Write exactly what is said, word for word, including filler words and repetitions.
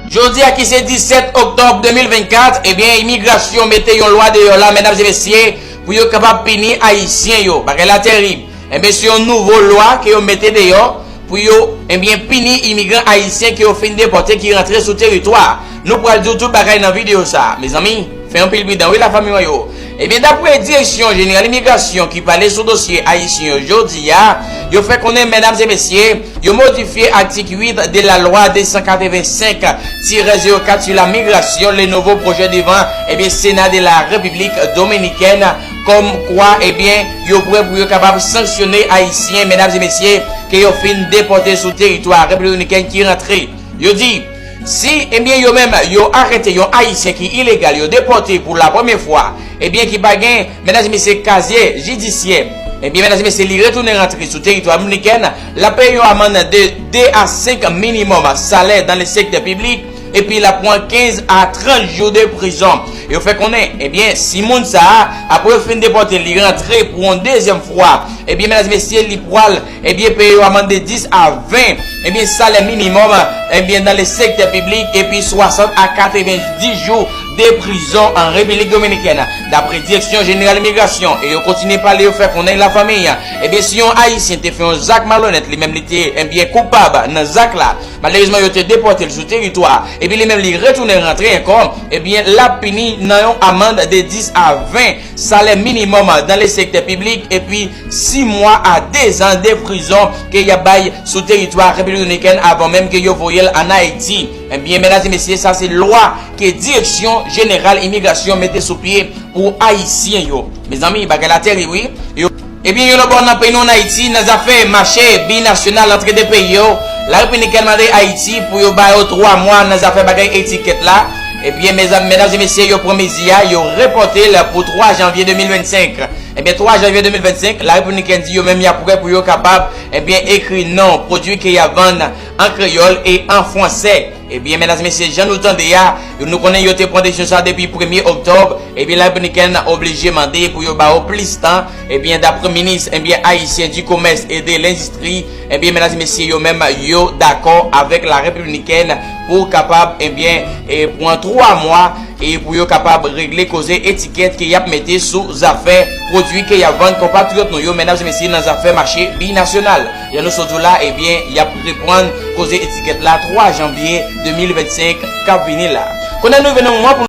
Jodi a ki se disèt oktòb de mil vennkat, ebyen, imigrasyon mete yon lwa deyò la, medam e mesye, pou yo kapab pini Ayisyen yo. Bagay la terib. Ebyen, se yon nouvo lwa ke yo mete deyò pou yo, ebyen, pini imigran ayisyen ke yo fin depòte ki rantre sou teritwa. Nou pral di w tout bagay nan videyo sa a. Mezanmi, fè anpil pridan, wi, lafanmi mwen yo. Ebyen, dapre Direksyon Jeneral Imigrasyon ki pale sou dosye ayisyen yo jodi a, yo fè konnen, medam e mesye, yo modifye atik uit de la lwa de san katreven senk tirè zewo kat sur la migration, le nouveau projet devant, ebyen, Sénat de la République dominicaine, comme quoi, ebyen, yo prè pou yo kapab sanksyone Ayisyen, medam e mesye, ke yo fin depòte sou teritwa Repiblik Dominikèn ki rantre. Yo di, si, ebyen, yo menm, yo arete yon Ayisyen ki ilegal, yo depòte pou la premye fwa, ebyen, ki pa gen, medam e mesye, kazye jidisyè, ebyen, medam e mesye, li retounen rantre sou teritwa dominiken, l ap peye yon amann de de a senk minimòm salè dans le secteur public, epi l ap pran kenz a trant jou de prizon. Yo fè konnen, ebyen, si moun sa a, apre yo fin depòte li, rantre pou yon dezyèm fwa, ebyen, medam e mesye, li pral, ebyen, peye yon amann de dis a ven, ebyen, salè minimòm, ebyen, dans le secteur public, epi swasant a katrevenndis jou de prizon an Repiblik Dominikèn. Dapre Direksyon Jeneral Imigrasyon, e yo kontinye pale, yo fè konnen, lafanmi, ebyen, si yon Ayisyen te fè yon zak malonèt, li menm li te, ebyen, koupab nan zak la, malerezman, yo te depòte l sou teritwa, epi li menm li retounen rantre ankò, ebyen, l ap pini nan yon amann de dis a ven salè minimòm dans le secteur public, epi sis mwa a dezan de prizon ke y ap bay sou teritwa Repiblik Dominikèn avan menm ke yo voye l ann Ayiti. Ebyen, medam e mesye, sa se lwa ke Direksyon Jeneral Imigrasyon mete sou pye pou Ayisyen yo. Mezanmi, bagay la terib, wi. Yo, ebyen, yon lòt bò nan peyi nou, ann Ayiti, nan zafè mache binasyonal antre de peyi yo, Larepiblik Dominikèn mande Ayiti pou yo ba yo twa mwa nan zafè bagay etikèt la. Ebyen, mezam-, medam e mesye, yo pran mezi a, yo repòte l pou twa janvye de mil vennsenk. Ebyen, twa janvye de mil vennsenk, Larepiblik Dominikèn di yo menm y ap prè pou yo kapab, ebyen, ekri non pwodui ke y ap vann an kreyòl e an fransè. Ebyen, medam e mesye, jan nou tande a, nou konnen yo te pran desizyon sa depi premye oktòb. Ebyen, Larepiblik Dominikèn oblije mande pou yo ba yo plis tan. Ebyen, dapre minis, ebyen, ayisyen di komès e de lendistri, ebyen, medam e mesye, yo menm, yo dakò avèk Larepiblik Dominikèn pou kapab, ebyen, e pran twa mwa e pou yo kapab regle koze etikèt ke y ap mete sou zafè pwodui ke y ap vann konpatriyòt nou yo, medam e mesye, nan zafè mache binasyonal. Jan nou sot di w la, ebyen, y ap reprann koze etikèt la twa janvye de mil vennsenk k ap vini la. Kounye a nou rive nan moman pou